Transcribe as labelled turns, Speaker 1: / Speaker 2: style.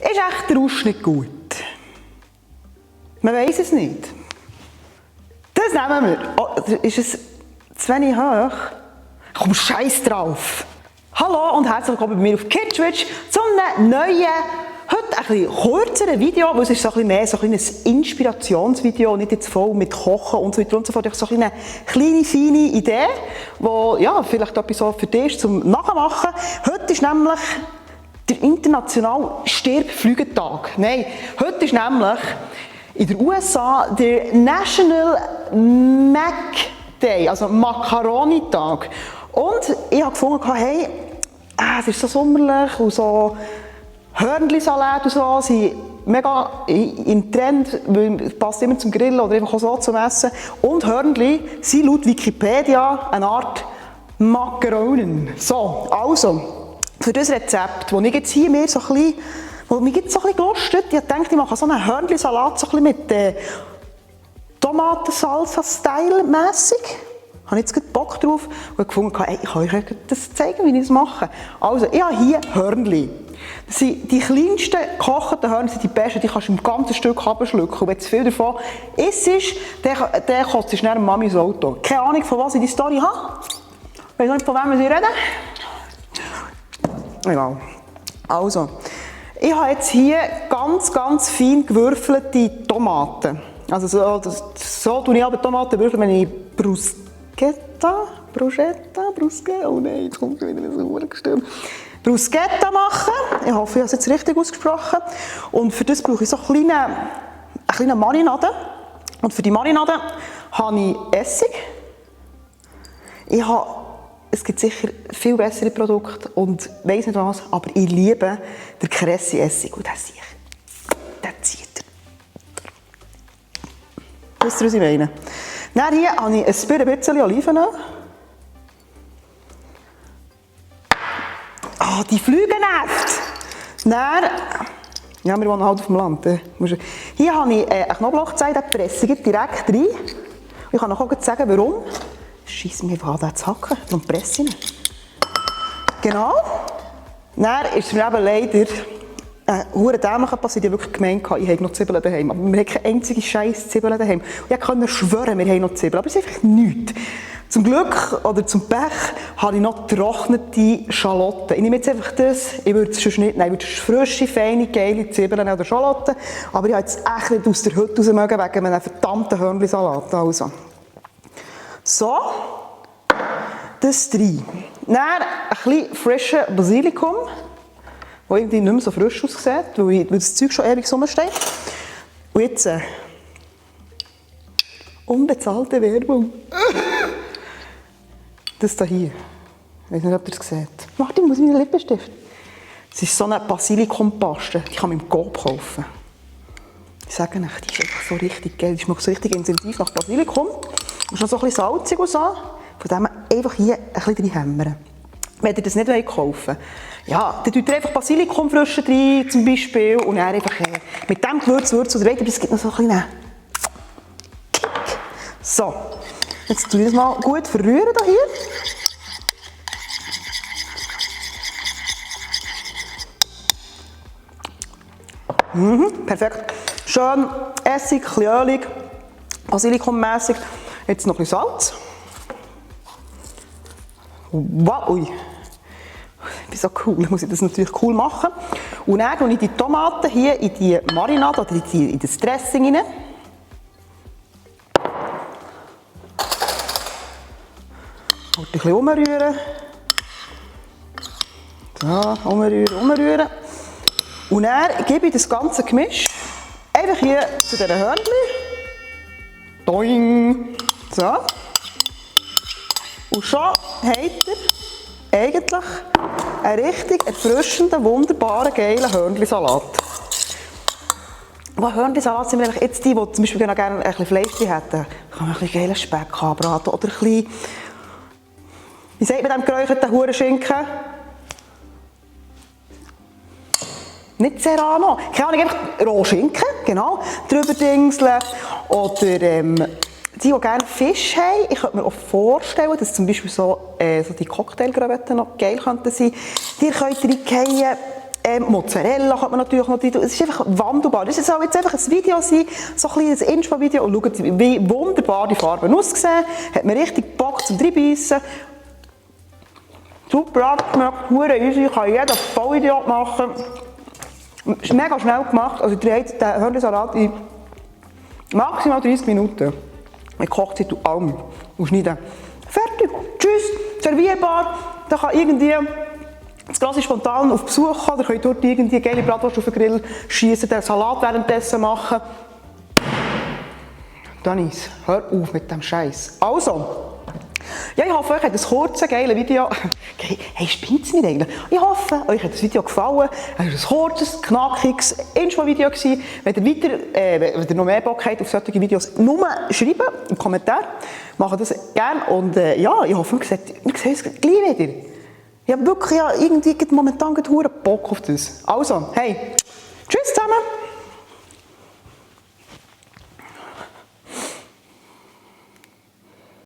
Speaker 1: Ist echt der Ausschnitt gut? Man weiss es nicht. Das nehmen wir. Oh, ist es zu wenig hoch? Komm, scheiß drauf. Hallo und herzlich willkommen bei mir auf Kidswitch zu einem neuen, heute ein bisschen kürzeren Video, weil es ist so ein bisschen mehr so ein Inspirationsvideo, nicht jetzt voll mit Kochen und so weiter und so fort. So eine kleine, feine Idee, die ja, vielleicht etwas so für dich ist zum Nachmachen. Heute ist nämlich der internationale Stirb-Flügetag. Nein, heute ist nämlich in den USA der National Mac Day, also Macaroni-Tag. Und ich habe gefunden, hey, es ist so sommerlich und so Hörnli-Salat und so sind mega im Trend, weil es passt immer zum Grillen oder einfach auch so zum Essen. Und Hörnli sind laut Wikipedia eine Art Macaronen. So, also, für das Rezept, das ich jetzt hier mir so ein bisschen, wo mich jetzt so ein bisschen gelustet, ich dachte, ich mache so einen Hörnli-Salat so ein bisschen mit Tomatensalsa-Style mässig. Ich habe jetzt Bock drauf und habe gefunden, hey, ich kann euch das zeigen, wie ich es mache. Also, ich habe hier Hörnli. Das sind die kleinsten gekochten Hörnli, sind die besten, die kannst du im ganzen Stück abschlucken. Und wenn du zu viel davon isst, dann kotzt du schnell Mami ins Auto. Keine Ahnung, von was ich die Story habe. Ich weiß nicht, von wem wir reden. Genau. Also, ich habe jetzt hier ganz, ganz fein gewürfelte Tomaten. Also so tue ich aber Tomaten würfeln, wenn ich Bruschetta, oh nein, jetzt kommt wieder ein Sauergestöm. Bruschetta machen. Ich hoffe, ich habe es jetzt richtig ausgesprochen. Und für das brauche ich so eine kleine Marinade. Und für die Marinade habe ich Essig. Es gibt sicher viel bessere Produkte und weiss nicht was, aber ich liebe den Cressi-Essig. Und der zieht. Wisst ihr, was ich meine? Dann hier habe ich ein bisschen Olivenöl. Die Flügenäste! Dann, ja, wir wohnen halt auf dem Land. Hier habe ich eine Knoblauchzehe, den presse ich direkt rein. Ich kann auch sagen, warum. Scheiss mir einfach an, den zu hacken. Darum presse ich ihn. Genau. Dann ist es mir eben leider hure dämlich passiert. Ich habe wirklich gemeint, ich habe noch Zwiebeln daheim. Aber wir haben keine einzige scheiß Zwiebeln daheim. Und ich konnte schwören, wir haben noch Zwiebeln. Aber es ist einfach nichts. Zum Glück oder zum Pech habe ich noch getrocknete Schalotten. Ich nehme jetzt einfach das, ich würde es sonst nicht nehmen, ich würde frische, feine, geile Zwiebeln oder Schalotten. Aber ich habe jetzt echt nicht aus der Hütte raus mögen, wegen einem verdammten Hörnli-Salat. Also. So, das rein. Dann ein bisschen frischen Basilikum, der irgendwie nicht mehr so frisch aussieht, weil das Zeug schon ewig rumsteht. Und jetzt unbezahlte Werbung. Das hier. Ich weiß nicht, ob ihr es seht. Martin, muss ich meinen Lippenstift? Es ist so eine Basilikumpaste, die kann man im Coop kaufen. Ich sage euch, die ist einfach so richtig geil. Die schmeckt so richtig intensiv nach Basilikum. Und schon so ein bisschen salzig und so. Von dem einfach hier ein bisschen reinhämmern. Wenn ihr das nicht kaufen wollt, ja, dann tut ihr einfach Basilikum frisch rein, zum Beispiel. Und dann einfach mit dem Gewürz oder weiter. Aber es gibt noch so ein bisschen Kick. So. Jetzt tue ich das mal gut verrühren hier. Perfekt. Schön Essig, ein bisschen ölig, Basilikummässig. Jetzt noch ein bisschen Salz. Wow, ui. Ich bin so cool, muss ich das natürlich cool machen. Und dann tue ich die Tomaten hier in die Marinade oder in das Dressing rein. Ein bisschen umrühren. So, umrühren. Und dann gebe ich das ganze Gemisch einfach hier zu diesen Hörnchen. Doing. So. Und schon habt ihr eigentlich einen richtig erfrischenden, wunderbaren, geilen Hörnli-Salat. Hörnli-Salat sind wir jetzt die zum Beispiel gerne ein bisschen Fleisch hätten. Da kann man ein bisschen geilen Speck anbraten oder ein bisschen, wie sagt man dem geräucherten Hurenschinken? Nicht Serrano, keine Ahnung, einfach Rohschinken, genau, drüber dingseln. Oder die gerne Fisch haben, ich könnte mir auch vorstellen, dass zum Beispiel so die Cocktailcrevetten noch geil könnten sein. Die könnt ihr reingehen Mozzarella kann man natürlich noch rein tun. Es ist einfach wandelbar. Das soll jetzt einfach ein Video sein, so ein kleines Info-Video. Und schaut, wie wunderbar die Farben aussehen. Hat mir richtig Bock zum Reinbeissen. Super abgeschmeckt, hure easy, kann jeder Vollidiot machen. Ist mega schnell gemacht. Also, ihr habt den Hörnersalat in maximal 30 Minuten. Mit Kochzeit und allem. Und schneiden. Fertig. Tschüss. Servierbar. Da kann irgendwie das Glas ist spontan auf Besuch kommen. Ihr könnt dort irgendwie geile Bratwurst auf den Grill schiessen, den Salat währenddessen machen. Dennis, hör auf mit dem Scheiß. Also, ja, ich hoffe, euch hat das kurze, geile Video. Hey, spinnt's mir eigentlich? Ich hoffe, euch hat das Video gefallen. Es war ein kurzes, knackiges Info-Video. Wenn ihr noch mehr Bock habt auf solche Videos, nur schreiben im Kommentar. Macht das gerne. Und ja, ich hoffe, wir sehen uns gleich wieder. Ich habe wirklich irgendwie momentan Bock auf das. Also, hey,